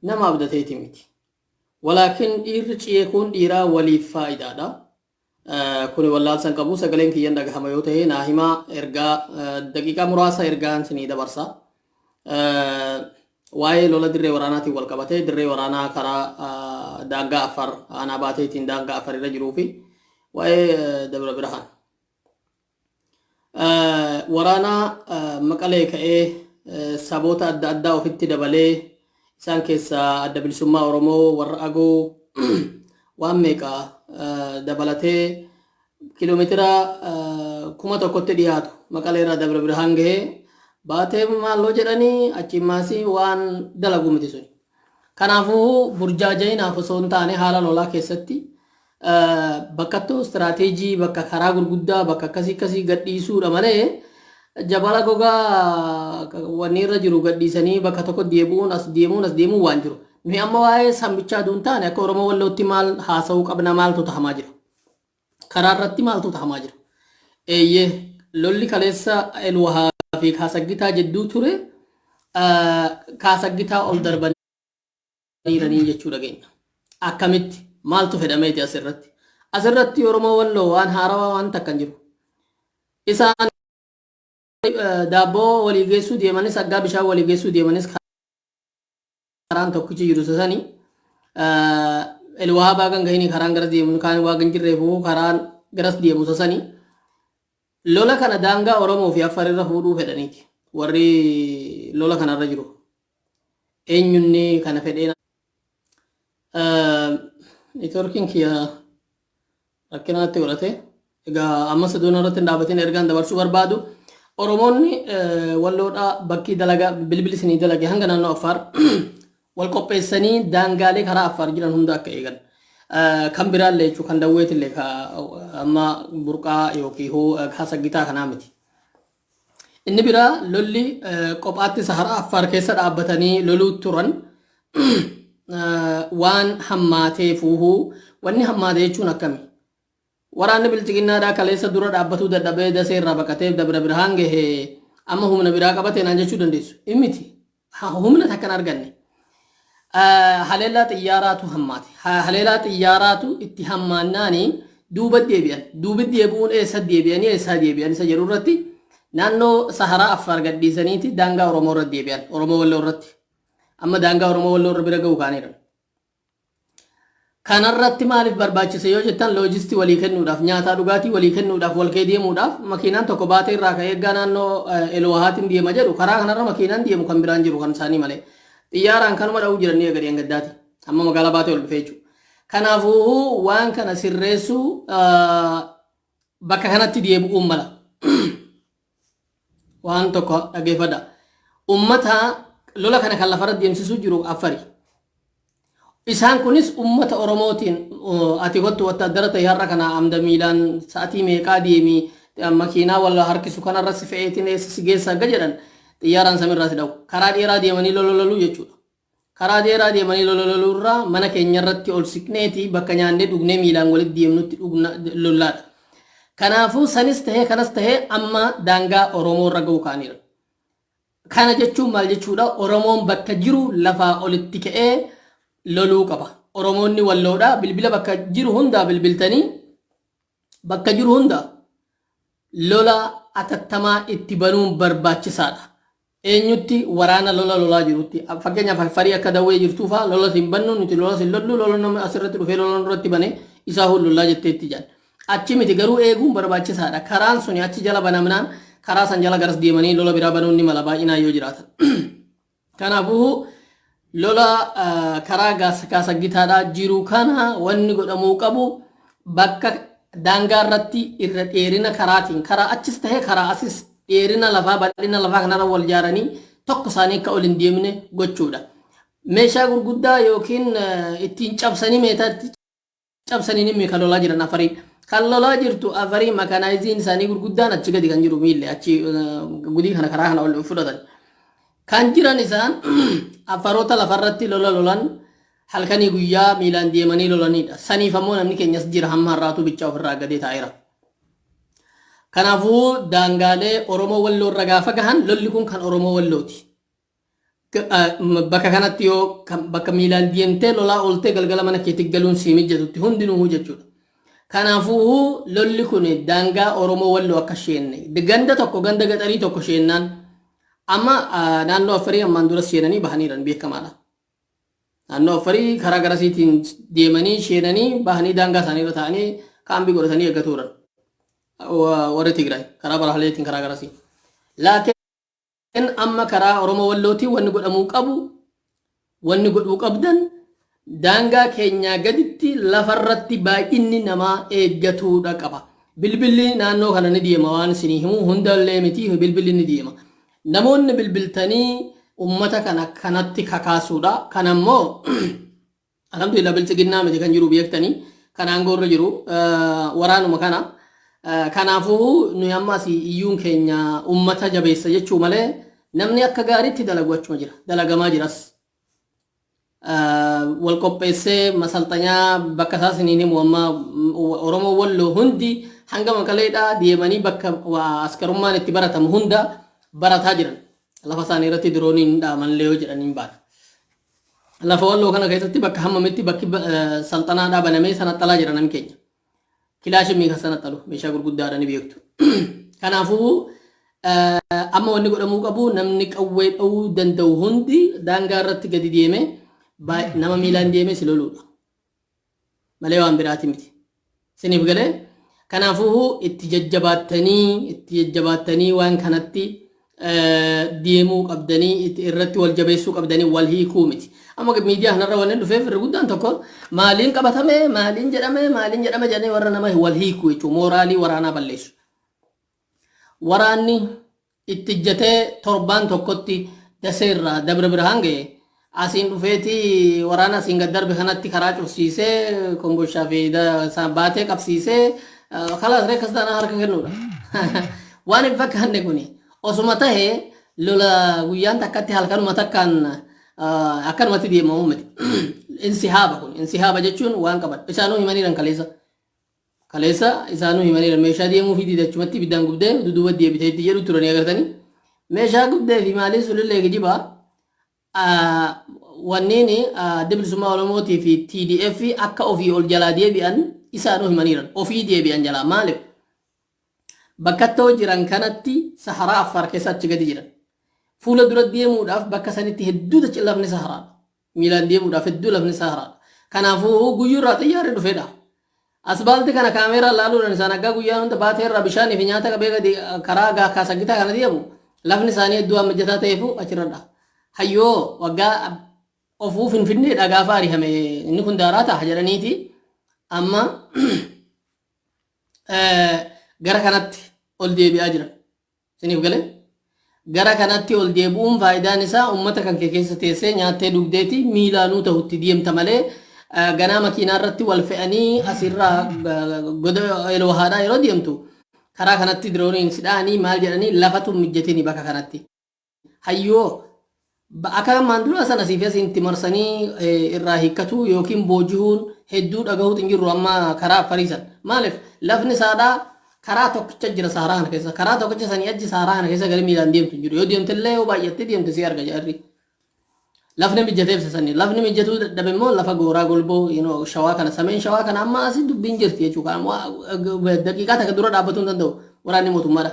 Nama abdateeti miti. Walaakin dhiirri ceekuun dhiiraa waliif faayidaadha. Kuni wallaalsa hin qabu. Sagaleen kiyyan dhagahama yoo ta'e naa himaa, ergaa daqiiqaa muraasa ergaan isinii dabarsa. Waa'ee lola dirree waraanaatiin wal qabatee, dirree waraanaa karaa daangaa Affaar, aanaa Baateetiin daangaa Affaar irra jiruu fi waa'ee Dabra Birhaan. Waraanaa Maqalee ka'ee saboota adda addaa ofitti dabalee, isaan keessaa Adda Bilisummaa Oromoo, warra Agoo, waan meeqa dabalatee kiiloomeetira 1000tti dhiyaatu Maqalee irraa Dabra Birhaan gahee Baatee maalloo jedhanii achiin maasii waan dalagu miti suni. Kanaafuu burjaaja'inaaf osoo hin taane, haala lolaa keessatti bakkattoo istiraateejii, bakka karaa gurguddaa, bakka akkasii akkasii gadhiisuudha malee, jabala gogaa wanni irra jiru gadhiisanii bakka tokko deebi'uun, as deemuun, as deemuun waan jiru. Nuyi amma waa'ee sambichaa duun taane, akka Oromoo Wallootti maal haasa'uu qabna? Maaltu tahamaa jira? Karaa irratti maaltu tahamaa jira? Eeyyee, lolli kaleessa Elwahaa fi Kaasaggitaa jidduu ture Kaasaggitaa ol darbaniiranii jechuu dhageenya. Akkamitti? Maaltu fedhameeti asirratti? Asirratti Oromoo Walloo waan haarawaa waan takka hin jiru. Isaan daabboo walii geessuu deemanis, aggaa bishaan walii geessuu deemanis, karaan tokkichi jiru isa sani. Elwahaa baagan gahini karaan garas deemu kaan waa hin jirreefu, karaan garas deemu isa sani. Lola kana daangaa Oromoo fi Affaar irra fuudhuu fedhaniiti. Warri lola kanarra jiru. Eenyunni kana fedheen? Neetworkiin kiyya rakkina natti godhate. Egaa ammas iddoo irratti hin dhaabatin, ergaan dabarsuu barbaadu. Oromoonni Walloodhaa bakki dalagaa bilbilli isinii dalage hanga naannoo Affaar wal qopheessanii daangaalee karaa Affaar jiran hunda akka eegan. Kan biraallee jechuun kan Dawweetillee, amma burqaa yookiin Kaasaggitaa kanaa miti. Inni biraa lolli kophaatti Saharaa Affaar keessa dhaabbatanii loluu turan waan hammaatee fuuhuu. Wanni hammaate jechuun akkami? Waraanni Bilxiginnaadhaa kaleessa dura dhaabbatuu dadhabee Dasee irraa baqatee Dabra Birhaan gahe amma humna biraa qabate naan jechuu dandeessu. Miti. Humna takka hin arganne. Haleellaa xiyyaaraatu hammaate. Haleellaa xiyyaaraatu itti hammaannaani duuba deebi'an. Duubi deebi'uun eessa deebi'anii, eessaa deebi'an isa jedhu irratti, naannoo Saharaa Affaar gadhiisaniiti daangaa Oromoo irra deebi'an. Oromoo Walloo irratti. Amma daangaa Oromoo Walloo irra bira ga'u kaaniidha. Kanarratti maaliif barbaachise yoo jettan, loojistii walii kennuudhaaf, nyaataa dhugaatii walii kennuudhaaf, wal kee deemuudhaaf. Makiinaan tokko Baatee irraa ka'ee eeggaa naannoo Elwahaatiin deema jedhu, karaa kanarra makiinaan deemu kan biraan jiru kan isaanii malee. Xiyyaaraan kanuma dha'uu jiranii gadi hangaddaati. Amma magaalaa Baatee ol dhufee jechuudha. Kanaafuu waan kana sirreessuu bakka kanatti deebi'uun mala. Waan tokko dhaggeeffadha. Ummata lola kana kan lafarra deemsisuu jiru Affari. Isaan kunis ummata Oromootiin ati kottu wattaaddara ta'e, har'a kana amda miilaan sa'atii meeqaa deemi, makiinaa wal harkisu kanarra si fe'eetiin eessa si geessa akka jedhan, xiyyaaraan samirraa si dha'u. Karaa dheeraa deemanii lola loluu jechuudha. Karaa dheeraa deemanii lola loluu irraa mana keenya irratti ol siqneeti bakka nyaannee dhugnee miilaan walitti deemnutti dhugna lollaadha. Kanaafuu sanis tahee kanas tahee amma daangaa Oromoo irra ga'uu ka'aniiru. Kana jechuun maal jechuudha? Oromoon bakka jiru lafaa olitti ka'ee loluu qaba. Oromoonni Walloodha. Bilbila bakka jiru hundaa bilbiltanii bakka jiru hunda lola atattamaa itti banuun barbaachisaadha. Eenyutti? Waraana lola lolaa jirutti. Fakkeenyaaf Affarii akka Dawwee jirtuu fa'aa lola hin bannu nuti, lola hin lollu, lola namni asirratti dhufee lola nurratti bane isaa hullullaa jetteetti jedhan. Achi miti garuu eeguun barbaachisaadha. Karaan suni achi jala banamnaan karaa san jala garas deemanii lola biraa banuun ni mala baay'inaan yoo jiraatan. Kanaafuu lola karaa Kaasaggitaadhaa jiru kana wanni godhamuu qabu, bakka daangaa irratti irra dheerina karaatiin, karaa achis ta'ee karaa asis, dheerina lafaa, bal'ina lafaa kanarra wal jaaranii tokko isaanii akka ol hin deemne gochuudha. Meeshaa gurguddaa yookiin ittiin cabsanii meetaatti cabsanii nimmi kan lolaa jiran Afarii. Kan lolaa jirtu Afarii, makanaayiziin isaanii gurguddaan achi gadi kan jiru miille achi gudii kana karaa kana ol fudhatan. Kan jiran isaan Afaroota lafarratti lola lolan, halkanii guyyaa miilaan deemanii lolanidha. Saniif ammoo namni keenyas jira, hamma har'aatu bichaa ofirraa gadee taa'eera. Kanaafuu daangaalee Oromoo Walloo irra gaafa gahan lolli kun kan Oromoo Wallooti. Bakka kanatti yoo bakka miilaan deemtee lolaa ooltee galgala mana keetti galuun sii mijatutti hundinuu jechuudha. Kanaafuu lolli kun daangaa Oromoo Walloo akka sheenne, ganda tokko, ganda gaxarii tokko sheennaan, amma naannoo Affarii ammaan dura seenanii bahaniiran beekamaadha. Naannoo Affarii karaa garasiitiin deemanii sheenanii bahanii daangaa isaanii irra taa'anii kaambii godhatanii eeggatu turan. Warri Tigraay karaa Barahaleetiin karaa garasii. Laakiin amma karaa Oromoo Wallootiin wanni godhamuu qabu, wanni godhuu qabdan, daangaa keenyaa gaditti lafarratti baay'inni namaa eeggatuudha qaba. Bilbilli naannoo kana ni deema, waan isinii himuu hundallee miti, bilbilli ni deema. Namoonni bilbiltanii ummata kana kanatti kakaasuudha. Kanammoo alhamdulillah biltsiginnaa miti kan jiru beektanii, kan aangoo irra jiru waraanuma kana. Kanaafuu nuyi amma asii iyyuun keenya ummata jabeessa jechuu malee namni akka gaariitti dalagu achuma jira. Dalagamaa jiras. Wal qopheessee masalxanyaa bakka isaa isiniin himu, amma Oromoo Walloo hundi hanga Maqaleedhaa deemanii bakka askarummaan itti baratamu hunda barataa jiran. Lafa isaanii irratti dirooniin dhaamanillee yoo jedhan hin baana. Lafa Walloo kana keessatti bakka hammamitti bakki salxanaadhaa banamee sanaxalaa jira namni keenya. Kilaashin miika sanaxalu meeshaa gurguddaadha, ni beektu. Kanaafuu amma wanni godhamuu qabu, namni qawwee dha'uu danda'u hundi daangaa irratti gadi deemee nama miilaan deemee si loluudha. Malee waan biraati miti. Siniif galee? Kanaafuu itti jajjabaattanii waan kanatti deemuu qabdanii, irratti wal jabeessuu qabdanii, wal hiikuu miti. Amma miidiyaa kanarra wanni dhufeef irri guddaan tokko maaliin qabatame, maaliin jedhame, maaliin jedhame jedhanii warra nama wal hiikuu jechuudha. Mooraalii waraanaa balleessu. Waraanni itti ijjatee torbaan tokkotti Daseerraa Dabra Birhaan ga'e, asiin dhufeeti waraana asiin gad darbe kanatti karaa cufsiisee, Kombolshaa fi baatee qabsiisee, kalaas reekkas taanaa harka kennuudha. Waan hin fakkaanne kuni osuma tahee lola guyyaan takkatti halkanuma takkaan akkanumatti deemamu miti. Insihaaba kun, insihaaba jechuun waan qaban isaanuu himaniiran kaleessa. Kaleessa isaanuu himaniiran, meeshaa deemuu fi didachumatti ibiddaan gubdee duduuba deebiteetti jedhu turanii agartanii. Meeshaa gubdee fi maaliin sulillee kijibaa. Wanniin Adda Bilisummaa Oromootii fi TDF akka ofii ol jalaa deebi'an isaanuu himaniiran. Ofii deebi'an jalaa, maaliif? Bakka ittoo jiran kanatti Saharaa Affaar keessa achi gadi jiran. Fuula dura deemuudhaaf bakka sanitti hedduu lafni Saharaadha. Miilaan deemuudhaaf hedduu lafni Saharaadha. Kanaafuu guyyuurraa xiyyaarri dhufeedha. Asbaalti kana kaameeraa laaluudhaan isaan aggaa guyyaa hunda baatee irraa bishaanii fi nyaata qabee gadi karaa kaasagitaa kana deemu, lafni isaanii hedduu waan mijataa ta'eefu achirradha. Hayyoo, waggaa ofuu Finfinneedha gaafa arihame inni kun daaraa ta'a jedhaniiti amma gara kanatti ol deebi'aa jiran. Isiniif galee? Gara kanatti ol deebi'uun faayidaan isaa uummata kan kee keessa teessee nyaattee dhugdeeti miilaanuu ta'utti deemta malee ganaa makiinaa irratti wal fe'anii asirraa goda Elwahaadhaa yeroo deemtu karaa kanatti dirooniin si dha'anii maal jedhanii, lafatu mijjatini bakka kanatti. Hayyoo, akka ammaan dura sana siif asiin itti marsanii irraa hiikkatu yookiin booji'uun hedduu dhagahuutu hin jirru amma karaa Affariisan. Maaliif? Lafni isaadhaa karaa tokkicha jira Saharaa kana keessa. Karaa tokkicha sanii achi Saharaa kana keessa gara miilaan deemtu hin jiru. Yoo deemte illee, yoo baay'attee deemte si arga jarri. Lafni mijateef sanii. Lafni mijatuu dadhabe immoo lafa gooraa golboo Shawaa kana, sameen Shawaa kana amma asii dubbiin jirti jechuudha. Daqiiqaa takka dura dhaabbatuu hin danda'u waraanni mootummaadha.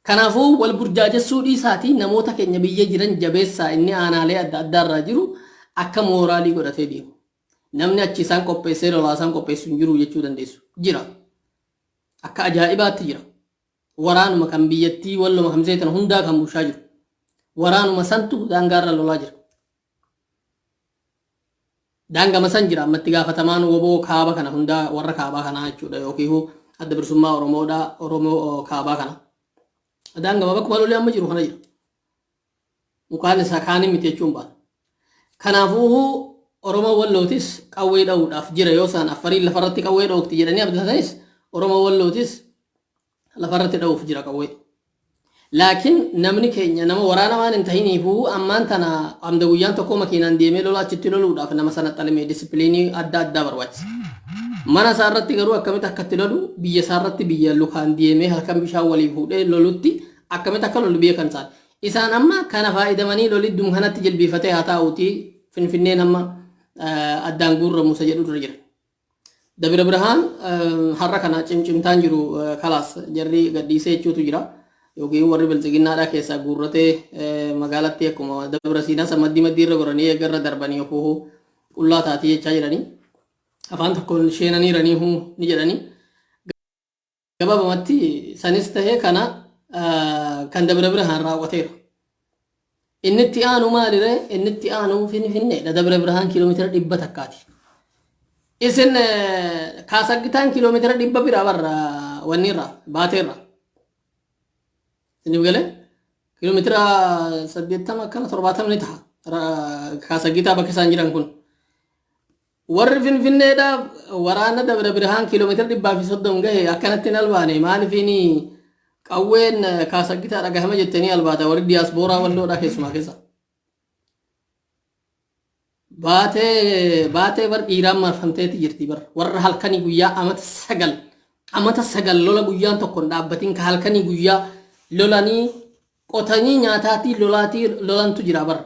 Kanaafuu wal burjaajessuu dhiisaatii namoota keenya biyya jiran jabeessaa, inni aanaalee adda addaarraa jiru akka mooraalii godhatee deemu. Namni achi isaan qopheessee lolaa isaan qopheessu hin jiru jechuu dandeessu. Jira. Akka ajaa'ibaatti jira. Waraanuma kan biyyattii Walloma kamsee tana hundaa kan bulchaa jiru. Waraanuma santu daangaarra lolaa jira. Daangama san jira ammatti gaafatamaan woboo kaaba kana hundaa, warra kaabaa kanaa jechuudha, yookiin Adda Bilisummaa Oromoodha, Oromoo kaabaa kana. Daangama bakkuma lolli amma jiru kana jira. Mukaan isaa kaanii miti jechuun baana. Kanaafuu Oromoo Wallootis qawwee dha'uudhaaf jira. Yoo isaan Affariin lafarratti qawwee dhookti jedhanii abdatanis, Oromoo Wallootis lafarratti dha'uuf jira qawwee. Laakiin namni keenya nama waraana waan hin tahiniifuu ammaan tana amda guyyaan tokko makiinaan deemee lola achitti loluudhaaf nama sana xalimee disipiliinii adda addaa barbaachisa. Mana isaa irratti garuu akkamitti akka itti lolu, biyya isaa irratti, biyya lukaan deemee halkan bishaan walii fuudhee lolutti akkamitti akka lolu beekan isaan. Isaan amma kana faayidamanii loliddum kanatti jilbiifatee haa taa'uuti Finfinneen amma addaan guurramu isa jedhu dura jira. Dabira Birhaan har'a kana cimcimtaan jiru kalaas jarri gadhiisee jechuutu jira. Yookiin warri biltsiginnaadhaa keessaa guurratee magaalatti akkuma Dabra Siinaa san maddii maddii irra goranii eega irra darbanii ofuu qullaa taatii jechaa jiranii. Afaan tokkoon sheenaniiraniihu ni jedhanii. Gabaabamatti sanis tahee kana kan Dabra Birhaan raawwateera. Inni itti aanu maalire? Inni itti aanu Finfinneedha. Dabra Birhaan kiiloomeetira 100ti. Isin kaasaggitaan kiiloomeetira 100 bira barra wanni irraa baateerra. Isiniif galee kiiloomeetira 80 akkana 70 ni ta'a. Kaasaggitaa bakka isaan jiran kun. Warri Finfinneedhaa waraana Dabra Birhaan kiiloomeetira 130 gahe akkanatti hin albaane maalifiin qawween kaasaggitaa dhagahama jettanii albaata warri diyaaspooraa walloodhaa keessumaa keessa. Baatee baatee bar dhiiraan marfamteeti jirti bar warra halkanii guyyaa amata 9 lola guyyaan tokko hin dhaabbatin ka halkanii guyyaa lolanii qotanii nyaataatii lolaatii lolantu jira bar.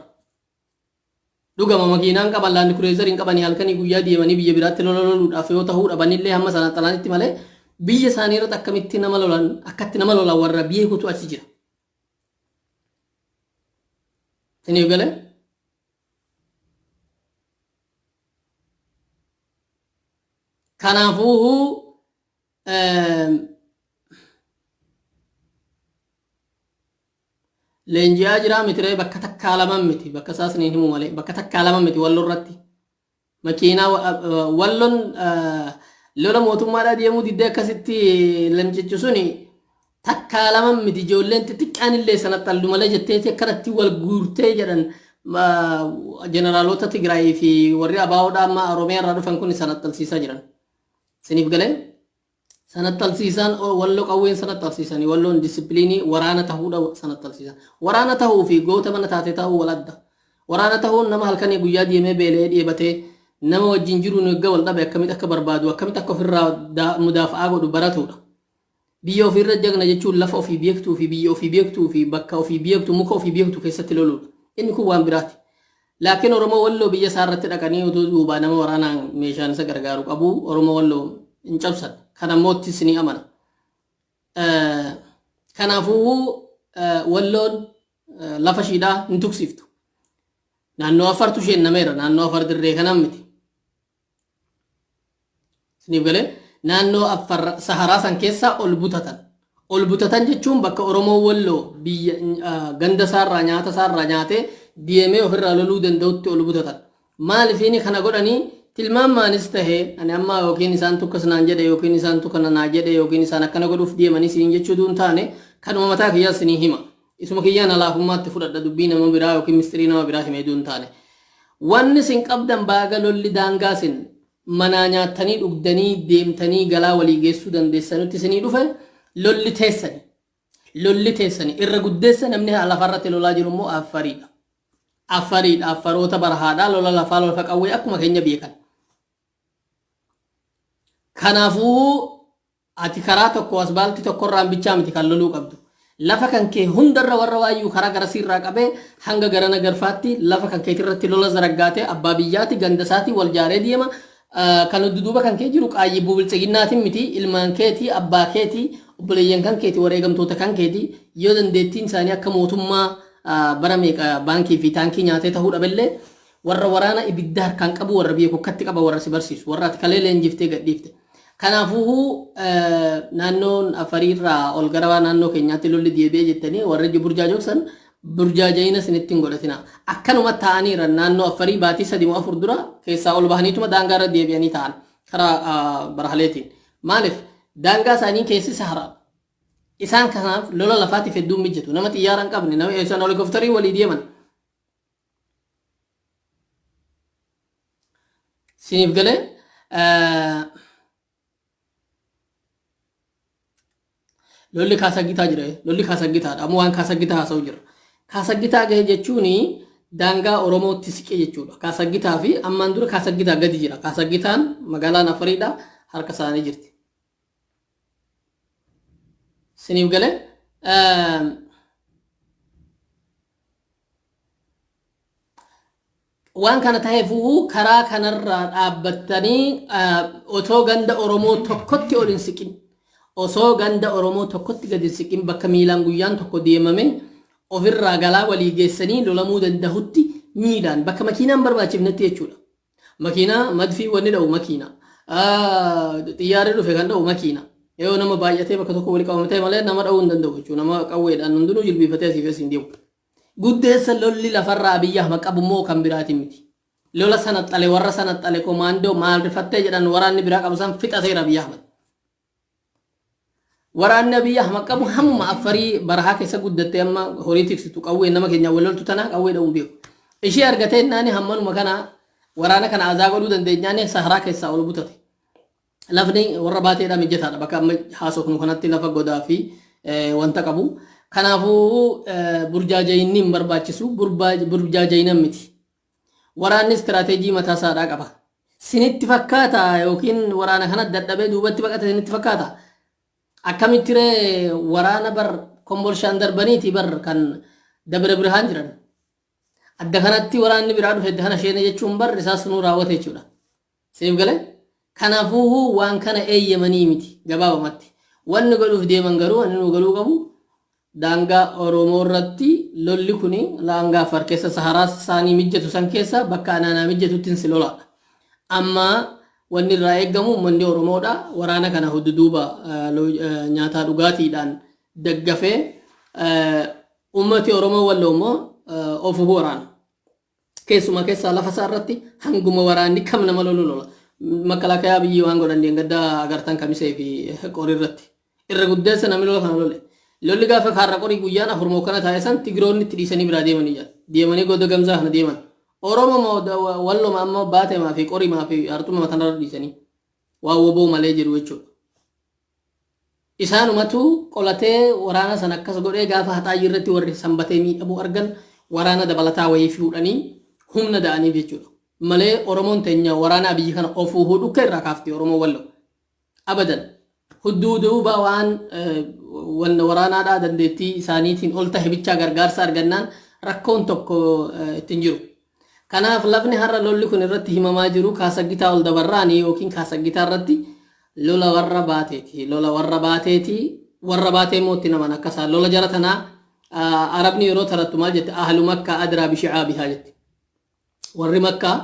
Dhugama makiinaan qaban Land Cruiser hin qabanii halkanii guyyaa deemanii biyya biraatti lola loluudhaaf yoo tahuu dhabanillee hamma sana xalaanitti malee biyya isaanii irratti akkamitti nama lolan akkatti nama lolan warra beekutu achi jira. Isiniif galee? Kanaafuu Leenji'aa jiraa mitiree bakka takkaa laman miti bakka isaa isiniin himu malee bakka takkaa lama miti walloo irratti makiinaa walloon lola mootummaadhaa deemuu diddee akkasitti lamcichu suni takkaa laman miti ijoolleen xixiqqaan illee sanatti allu malee jetteeti akkanatti wal guurtee jedhan jeneraalota Tigraayii fi warri ABOdhaa amma Oromiyaa irraa dhufan kun sanattalsiisaa jiran. Isiniif galee? Sanattalsiisaan walloo qawween sanattalsiisanii walloon disipiliinii waraana tahuudha sanattalsiisan. Waraana tahuu fi goota mana taatee taa'uu wal adda. Waraana tahuun nama halkanii guyyaa deemee beela'ee dheebatee nama wajjin jiruun eegga wal dhabe akkamitti akka barbaadu akkamitti akka ofirraa mudaafa'aa godhu baratuudha. Biyya ofiirra jagna jechuun lafa ofii beektuu fi biyya ofii beektuu fi bakka ofii beektu muka ofii beektu keessatti loluudha. Inni kun waan biraati. Laakiin Oromoo Walloo biyya isaa irratti dhaqanii utuu duubaa nama waraanaan meeshaan isa gargaaru qabuu Oromoo Walloo hin cabsan. Kana immoo ittis ni amana. Kanaafuu Walloon lafa ishiidhaa hin tuqsiiftu. Naannoo Affartu isheennameera. Naannoo Afar dirree kanaan miti. Isiniif galee naannoo Affar Saharaa san keessaa ol butatan. Ol butatan jechuun bakka Oromoo Walloo biyya ganda isaarraa nyaata isaarraa nyaatee deemee ofirraa loluu danda'utti ol butatan. Maalifiini kana godhanii tilmaamaanis tahe ani amma yookiin isaan tukkas naan jedhe yookiin isaan tukkana naa jedhe yookiin isaan akkana godhuuf deemanii isiniin jechuu duun taane kanuma mataa kiyyaa isinii hima. Isuma kiyyaan alaafummaatti fudhadha dubbii nama biraa yookiin mistirii nama biraa himee duun taane. Wanni isin qabdan baaga lolli daangaa isin manaa nyaattanii dhugdanii deemtanii galaa walii geessuu dandeessanutti isinii dhufe lolli teessani. Lolli teessani. Irra guddeessa namni lafarratti lolaa jiru immoo Affariidha. Affariidha. Affaroota barahaadha. Lola lafaa lafa qawwee akkuma keenya beekan. Kanaafuu ati karaa tokko asbaaltii tokkorraan bichaa miti kan loluu qabdu. Lafa kan kee hundarra warra waayyuu karaa garasiirraa qabee hanga garana garfaatti lafa kan keetirratti lola zaraggaatee abbaa biyyaati ganda isaatii wal jaaree deema. Kan dudduuba kan kee jiru qaayyibuu biltsiginnaatiin miti ilmaan keetii abbaa keetii obboleeyyan kan keetii wareegamtoota kan keetii yoo dandeettiin isaanii akka mootummaa bara meeqa baankii fi taankii nyaatee tahuu dhabellee warra waraana ibidda harkaan qabu warra biyya kokkatti qaba warra si barsiisu warra ati kalee leenjiftee gadhiifte. Kanaafuu naannoon Afariirraa ol gara naannoo keenyaatti lolli deebi'ee jettanii warri burjaajofsan burjaaja'ina isinitti hin godhatina. Akkanuma ta'aniira naannoo Afarii baatii 3 moo 4 dura keessaa ol bahaniituma daangaa irra deebi'anii ta'an karaa Barahaleetiin. Maaliif daangaa isaanii keessi Saharaa. Isaan kanaaf lola lafaatiif hedduun mijatu. Nama xiyyaara hin qabne nama isaan helikopterii walii deeman. Siniif galee lolli kaasaggitaa jira. Lolli kaasaggitaadha. Amma waan kaasaggitaa haasa'u jira. Kaasaggitaa gahe jechuun daangaa Oromootti siqe jechuudha. Kaasaggitaa fi ammaan dura kaasaggitaa gadi jira. Kaasaggitaan magaalaan Afariidha harka isaanii jirti. Siniif galee. Waan kana ta'eefuu karaa kanarraa dhaabbattanii otoo ganda Oromoo tokkotti ol hin siqin, osoo ganda Oromoo tokkotti gadi hin siqin, bakka miilaan guyyaan tokko deemame ofirraa galaa walii geessanii lolamuu dandahutti, miilaan bakka makiinaan barbaachifnetti jechuudha. Makiinaa madfii wanni dha'u makiina. Xiyyaarri dhufe kan dha'u makiina. Yoo nama baay'atee bakka tokko walii qabame ta'e malee nama dha'uu hin danda'u jechuudha. Nama qawweedhaan hundinuu jilbiifatee asii fi asiin deemu. Guddeessa lolli lafarraa Abiyyi Ahmad qabu immoo kan biraatiin miti. Lola sana xale, warra sana xale, komaandoo maal rifattee jedhan, waraanni biraa qabu san fixateera Abiyyi Ahmad. Waraanni Abiyyi Ahmad qabu hammuma Affarii barahaa keessa guddattee amma horii tiksitu, qawwee nama keenya wal loltu tanaa qawwee dha'uu beeku. Ishee argatee naani hammanuma kana waraana kana azaa godhuu dandeenyaani Saharaa keessaa ol butate. Lafni warra baateedhaa mijataadha, bakka amma haasofnu kanatti lafa godaa fi wanta qabu. Kanaafuu burjaajayinni hin barbaachisu, burjaajayinan miti. Waraanni istiraateejii mataa isaadhaa qaba. Sinitti fakkaata yookiin waraana kana dadhabee duubatti baqate sinitti fakkaata? Akkamitti ree? Waraana bar Kombolshaan darbaniiti bar kan Dabra Birhaan jiran. Adda kanatti waraanni biraa dhufe adda kana sheene jechuun bar isaas nuu raawwate jechuudha. Siif galee? Kanaafuu waan kana eeyyamanii miti gabaabamatti. Wanni godhuuf deeman garuu wanni nu galuu qabu, daangaa Oromoo irratti lolli kuni daangaa Afar keessa Saharaa isaanii mijjatu san keessa bakka anaanaa mijjatutti si lolaadha. Amma wanni irraa eeggamu uummanni Oromoodha. Waraana kana hudduuba nyaataa dhugaatiidhaan daggafee, uummati Oromoo Walloo immoo ofuu waraana. Keessumaa keessaa lafa isaa irratti hanguma waraanni kam nama lolu lola. Makalakayaa biyyi waan godhan deenggaddaa agartan Kamisee fi Qorii irratti. Irra guddeessa namni lola kana lole. Lolli gaafa Kaarra Qorii guyyaan 4 mookkana taa'e san Tigiroonni itti dhiisanii biraa deemanii jira. Deemanii goda Gamzaa kana deeman. Oromoo Walloma amma Baatemaa fi Qorimaa fi Harxuma tanarra dhiisanii. Waan woboo malee jiru jechuudha. Isaanumatu qolatee waraana sana akkas godhee, gaafa Haxaayyi irratti warri Sanbatee miidhamuu argan waraana dabalataa wayii fuudhanii humna da'aniif jechuudha. Malee Oromoon teenya waraana Abiyyi kana ofuu dhukke irraa kaafti Oromoo Walloo. Abadan. Hudduu duuba waan wanna waraanaadhaa dandeettii isaaniitiin ol tahe bichaa gargaarsa argannaan rakkoon tokko ittiin jiru. Kanaaf lafni har'a lolli kun irratti himamaa jiru Kaasaggitaa ol dabarraanii yookiin Kaasaggitaa irratti lola warra Baateeti. Lola warra Baateeti. Warra Baatee immoo itti naman akkasaa. Lola jara tanaa Arabni yeroo tarattu maal jette? "Ahlu Makkaa adraa bishicaabihaa" jetti. Warri Makkaa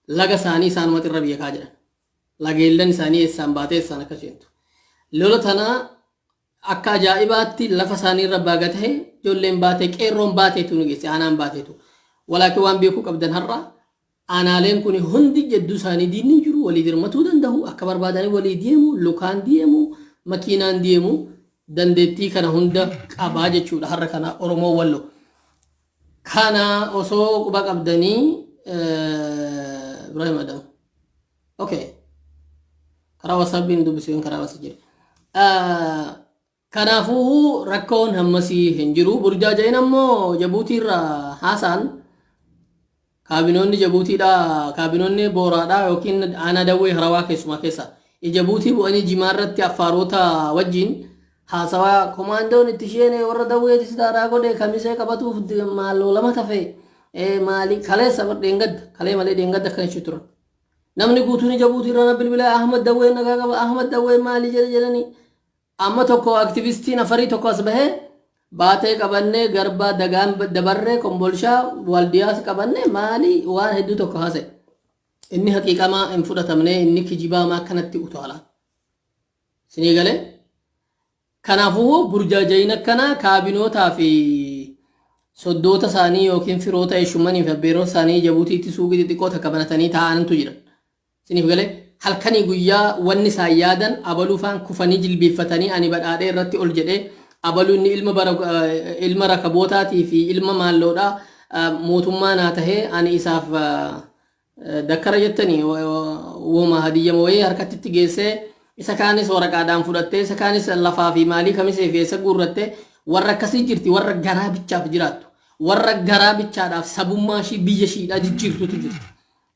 laga isaanii isaanumatti irra beekaa jedhan. Lageellan isaanii eessaan baatee eessaan akka seentu. Lola tanaa akka ajaa'ibaatti lafa isaanii irra baaga tahe ijoolleen Baatee, qeerroon Baateetu nu geesse, aanaan Baateetu. Walaakin waan beekuu qabdan, har'a aanaaleen kun hundi jidduu isaanii diinni hin jiru, walii dirmatuu danda'u, akka barbaadanii walii deemu, lukaan deemu, makiinaan deemu, dandeettii kana hunda qabaa jechuudha har'a kana Oromoo Wallo. Kana osoo quba qabdanii, Ibrahim Adam. Okay. Karaa WhatsAppiin dubbisuun karaa wasa jira. Kanaafuu rakkoon hammasii hin jiru. Burjaaja'in ammoo Jabuutiirraa haasaan kaabinoonni Jabuutiidhaa, kaabinoonni Booraadhaa yookiin aanaa Dawwee Harawaa keessumaa keessa. Jabuutii bu'anii Jimaa irratti Affaarota wajjin haasawaa komaandoon itti isheen warra Dawweetis daaraa godhe, Kamisee qabatuuf maaloo lama tafe maali, kaleessa dheengadda, kalee malee dheengadda akkana jechuu turan. Namni guutuun Jabuutii irraa na bilbila, "Ahmad, Dawween nagaa qaba, Ahmad, Dawween maali?" jedhe jedhanii. Amma tokko aktivistiin Afarii tokko as bahee Baatee qabannee, Garbaa Dagaan dabarree, Kombolshaa Waldiyaas qabannee maali waan hedduu tokko haasa'e. Inni haqiiqamaa hin fudhatamne, inni kijibaamaa akkanatti utaala. Sinii galee? Kanaafuu burjaajayin akkanaa kaabinootaa fi soddoota isaanii yookiin firoota eeshummanii fi abbeerota isaanii Jabuutiitti suuqii xixiqqoo takka banatanii taa'antu jiran. Siniif galee? Halkanii guyyaa wanni isaan yaadan abaluu faan kufanii jilbiiffatanii ani badhaadhee irratti ol jedhee, abaluu inni ilma bara ilma rakabootaatii fi ilma maalloodhaa mootummaa naa tahee ani isaaf dakkara jettanii woma hadiyyama wayii harkatti itti geessee, isa kaanis waraqaadhaan fudhattee, isa kaanis lafaa fi maalii Kamisee fi eessa guurrattee, warra akkasii jirti, warra garaa bichaaf jiraattu, warra garaa bichaadhaaf sabummaa ishii biyya ishiidhaa jijjiirtutu jirti.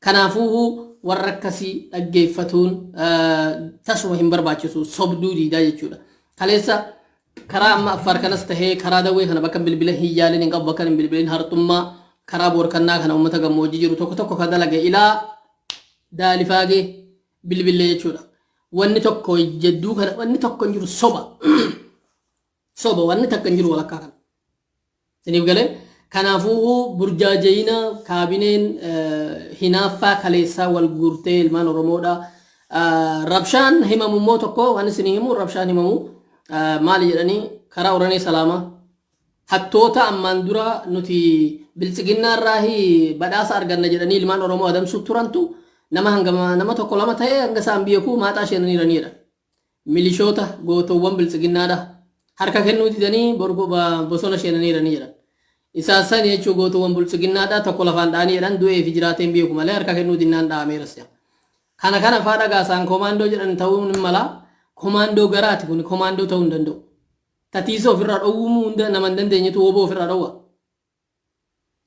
Kanaafuu warra akkasii dhaggeeffatuun tasuma hin barbaachisu, sobduu diidaa jechuudha. Kaleessa karaa amma Affaar kanas tahee karaa Dawwee kana bakka bilbila hin yaalin hin qabu, bakka hin bilbilin Harxummaa Karaa boorkannaa kana uummata gammoojjii jiru tokko tokko ka dalage ilaa daalifaagee bilbillee jechuudha. Wanni tokko jedduu kana wanni tokko hin jiru soba. Soba wanni takka hin jiru walakkaa kana. Isiniif galee kanaafuu burjaajayina kaabineen hinaaffaa kaleessaa wal guurtee ilmaan Oromoodha. Rabshaan himamu immoo tokko waan isinii himu rabshaan himamu maali jedhanii karaa Oranee Salaamaa hattoota ammaan dura nuti biltsiginnaa irraahi badhaasa arganna jedhanii ilmaan Oromoo adamsuu turantu nama hangama nama tokko lama ta'ee hanga isaan beekuu maaxaa sheenaniiranii jedhan. Milishoota gootowwan biltsiginnaadha. Harka kennuu didanii bosona sheenaniiranii jedhan. Isaan sani jechuu gootowwan biltsiginnaadha tokko lafaan dha'anii jedhan du'ee fi jiraateen beeku malee harka kennuu dinnaan dha'ameeras. Kana kana faa dhagaa isaan komaandoo jedhan ta'uu ni mala. Komaandoo garaati kun komaandoo ta'uu hin danda'u. Tatiisa ofirraa dhowwuu hunda nama hin dandeenyetu woboo ofirraa dhowwa.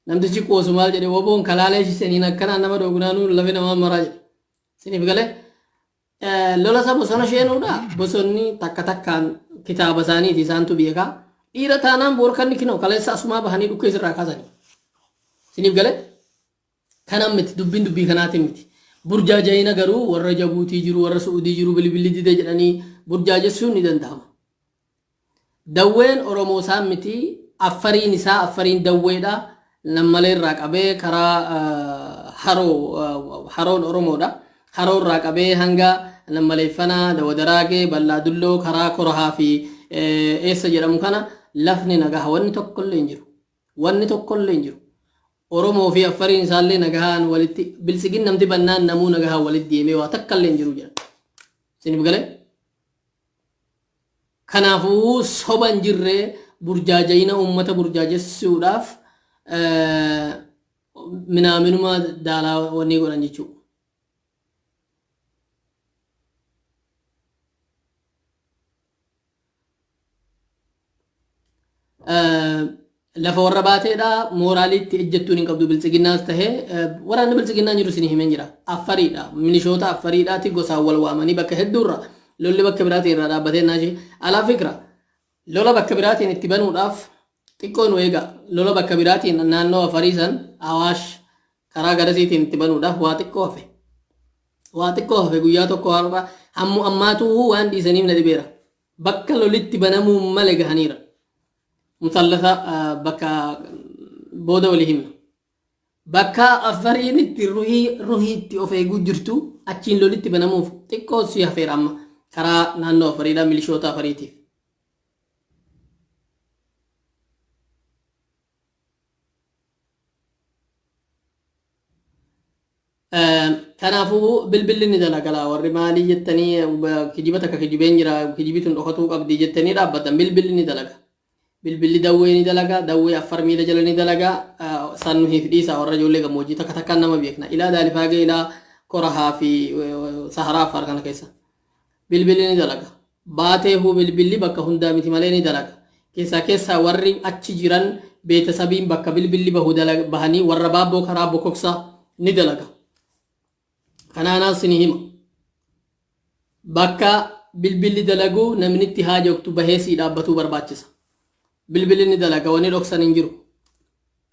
Namtichi qoosu maal jedhe woboon kalaalee shisaniin akkanaan nama dhoognaanuu lafe namaa maraa jedhe. Siniif galee lola isa bosona sheenuudha. Bosonni takka takkaan kitaaba isaaniiti isaantu beeka. Dhiira taanaan boorkanni kinoo kaleessa asumaa bahanii dhukkee sirraa kaasanii. Siniif galee kanaan miti dubbiin dubbii kanaatiin miti. Burjaajayina garuu warra Jabuutii jiru warra Su'uudii jiru bilbilli dide jedhanii burjaajessuun ni danda'ama. Dawween Oromoo isaan miti Affariin isaa Affariin Dawweedha Nammalee irraa qabee karaa haroo haroon Oromoodha haroo irraa qabee hanga Nammaleeffanaa Dawadaraagee Ballaa Dulloo karaa Korahaa fi eessa jedhamu kana lafni nagaha wanni tokkollee hin jiru wanni tokkollee hin jiru Oromoo fi Affariin isaallee nagahaan walitti biltsigin namti bannaan namuu nagahaan walitti deemee waa takkallee hin jiru jedha isiniif galee Kanaafuu soba hin jirre burjaaja'ina uummata burjaajessuudhaaf minaaminuma daalaa wanni godhan jechuudha. Lafa warra baateedha mooraaliitti ejjettuun hin qabdu biltsiginnaas tahee waraanni biltsiginnaa jiru isin himeen jira. Affariidha milishoota affariidhaati gosaan wal waamanii bakka hedduurra lolli bakka biraatiin irraa dhaabbatee naashee alaa fikra lola bakka biraatiin itti banuudhaaf xiqqoo nu eega lola bakka biraatiin naannoo afarii san awaash karaa garasiitiin itti banuudhaaf waa xiqqoo hafe. Waa xiqqoo hafe guyyaa tokko har'a hammu ammaatuu waan dhiisaniif na dhibeera. Bakka lolitti banamuu male gahaniira. Musallasa bakka booda walii himna. Bakka affariin itti ruhii ruhiitti of eeguu jirtu achiin lolitti banamuuf xiqqoo si hafeera amma karaa naannoo affariidha milishoota affariitiif. Kanaafuu bilbilli ni dalagalaa warri maalii jettanii kijiba takka kijibeen jira kijibi tun dhokatuu qabdi jettanii dhaabbatan bilbilli ni dalaga. Bilbilli dawwee ni dalaga dawwee affar miila jala ni dalaga san nuhiif dhiisa warra ijoollee gammoojjii takka takkaan nama beekna ilaa daalifaagee ilaa korahaa fi saharaa affar kana keessa. Bilbilli ni dalaga. Baateehuu bilbilli bakka hundaa miti malee ni dalaga. Keessaa keessaa warri achi jiran beetasabiin bakka bilbilli bahu bahanii warra baabboo karaa bokoksaa ni dalaga. Kanaanaas ni hima. Bakka bilbilli dalagu namni itti haajoktu bahee sii dhaabbatuu barbaachisa. Bilbilli ni dalaga wanni dhoksan hin jiru.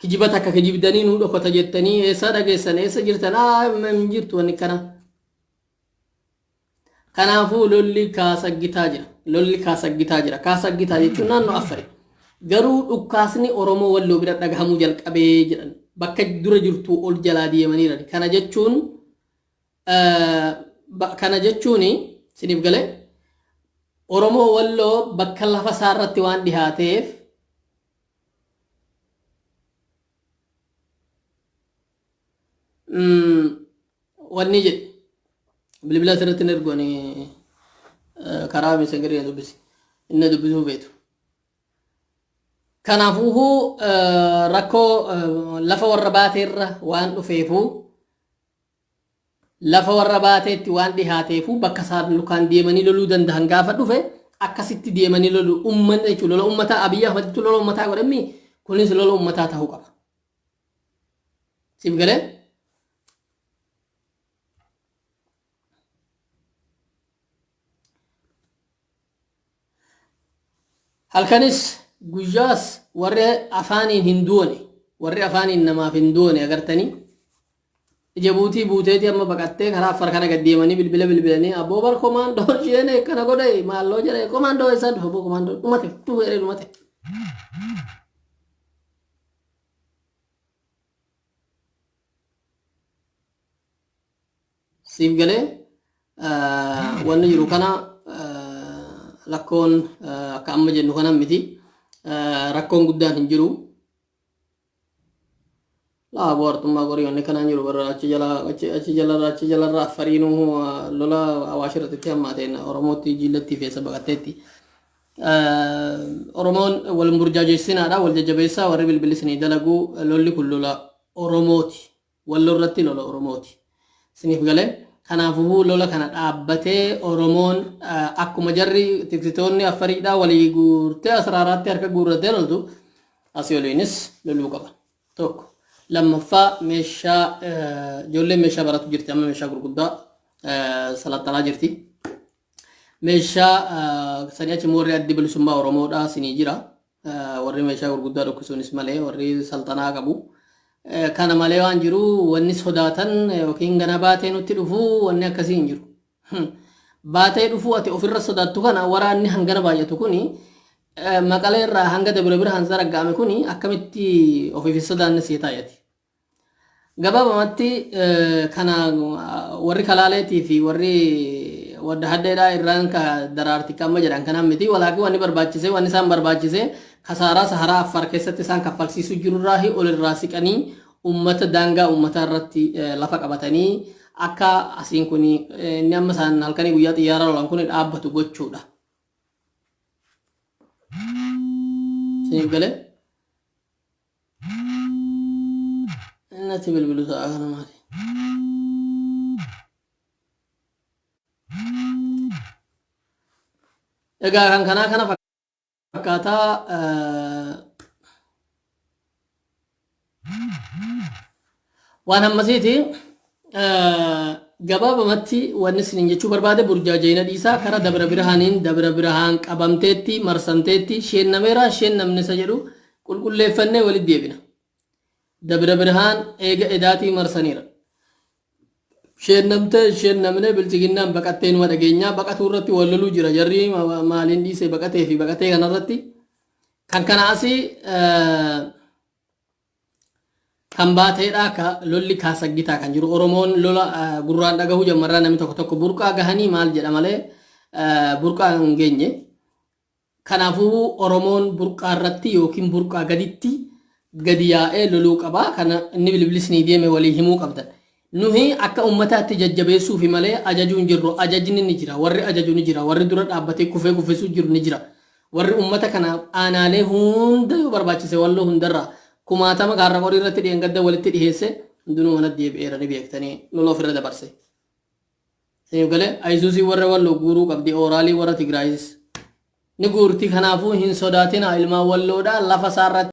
Kijiba takka kijibdanii nuu dhokota jettanii eessa dhageessan eessa jirtan aa hin jirtu wanni kana. Kanaafuu lolli kaasaggitaa jira. Lolli kaasaggitaa jira. Kaasaggitaa jechuun naannoo Affari. Garuu dhukkaasni Oromoo Walloo bira dhagahamuu jalqabee jedhan. Bakka dura jirtuu ol jalaa deemaniiran. Kana jechuun siniif galee Oromoo Walloo bakka lafa isaa irratti waan dhihaateef wanni jedhe bilbila asirratti hin ergu ani karaa meesengerii na dubbisi inni dubbisuu feetu. Kanaafuu rakkoo lafa warra baateerra waan dhufeefuu lafa warra baateetti waan dhihaateefuu bakka isaan lukaan deemanii loluu danda'an gaafa dhufe akkasitti deemanii lolu ummanni jechuun lola ummataa Abiyyi Ahmaditti lola ummataa godhammi kunis lola ummataa ta'uu qaba. Siif galee? Halkanis guyyaas warri afaaniin hin duune. Warri afaaniin namaaf hin doone agartanii. Jabuutii buuteeti amma baqattee karaa Affaar kana gad deemanii bilbila bilbilanii abboo bar komaandoo isheen akkana godhe maalloo jedhe komaandoo eessaan dhufe abboo komaandoo dhumate dhufee jedhee dhumate. Siif galee wanni jiru kana lakkoon akka amma jennu kana miti rakkoon guddaan hin jiru. Laa bohaartummaa qorii wanni kanaan jiru barra achi jala achi achi jalarra achi jalarra affariinuu lola awaash irratti itti hammaateen Oromootti jiillatti feessa baqatteetti. Oromoon wal burjaajeessinaadha wal jajjabeessaa warri bilbilli isinii dalagu lolli kun lola Oromooti. Wallo irratti lola Oromooti. Isiniif galee kanaafuu lola kana dhaabbatee Oromoon akkuma jarri tiksitoonni affariidhaa walii guurtee asraaraatti harka guurratee loltu asii oliinis loluu qaban. Tokko. Lammaffaa meeshaa ijoolleen meeshaa baratu jirti amma meeshaa gurguddaa salaxxanaa jirti. Meeshaa sanii achi immoo warri addi bilisummaa Oromoodhaa sinii jira. Warri meeshaa gurguddaa dhukkisuunis malee warri salxanaa qabu. Kana malee waan jiru wanni sodaatan yookiin gana baatee nutti dhufu wanni akkasii hin jiru. Baatee dhufuu ati ofirra sodaattu kana waraanni hangana baay'atu kuni Maqalee irraa hanga Dabra Birhaan zaragga'ame kuni akkamitti ofiif hin sodaanne sii taayati. Gabaabamatti kana warri kalaaleetii fi warri wadda hadheedhaa irraan ka daraarti amma jedhan kanaan miti walaakin wanni barbaachise wanni isaan barbaachise kasaaraa saharaa Affaar keessatti isaan kaffalsiisuu jirurraa ol irraa siqanii ummata daangaa ummataa irratti lafa qabatanii akka asiin kun inni amma isaan halkanii guyyaa xiyyaara lolan kun dhaabbatu gochuudha. Isiniif galee? Natti bilbilu sa'a kana maali? Egaa kan kanaa kana fakkaataa waan hammasiiti. Gabaabamatti wanni isiniin jechuu barbaade burjaajayina dhiisaa kara Dabra Birhaaniin Dabra Birhaan qabamteetti marsamteetti sheennameera sheennamne isa jedhu qulqulleeffannee walitti deebina. Dabra Birhaan eega edaatii marsaniira. Sheennamtee sheennamne bilchiginnaan baqattee numa dhageenyaa baqatuu irratti wal loluu jira jarri maaliin dhiisee baqatee fi baqatee kanarratti kan kana asii Kan baateedha ka lolli kaasaggitaa kan jiru Oromoon lola gurraan dhagahuu jammarraa namni tokko tokko burqaa gahanii maal jedha malee burqaa hin geenye. Kanaafuu Oromoon burqaa irratti yookiin burqaa gaditti gadi yaa'ee loluu qaba. Kana inni bilbilis ni deeme walii himuu qabdan. Nuhi akka ummataatti jajjabeessuufi malee ajajuu hin jirru. Ajajni ni jira. Warri ajaju ni jira. Warri dura dhaabbatee kufee kuffisuu jiru ni jira. Warri ummata kana aanaalee hunda yoo barbaachise Walloo hundarraa kumaatama Kaarra Qorii irratti dheengadda walitti dhiheesse hundinuu manatti deebi'eera ni beektanii lola ofirra dabarse. Isiniif galee Ayisuusii warra Walloo guuruu qabdi Ooraalii warra Tigraayis ni guurti kanaafuu hin sodaatinaa ilmaan Walloodhaa lafa isaarratti.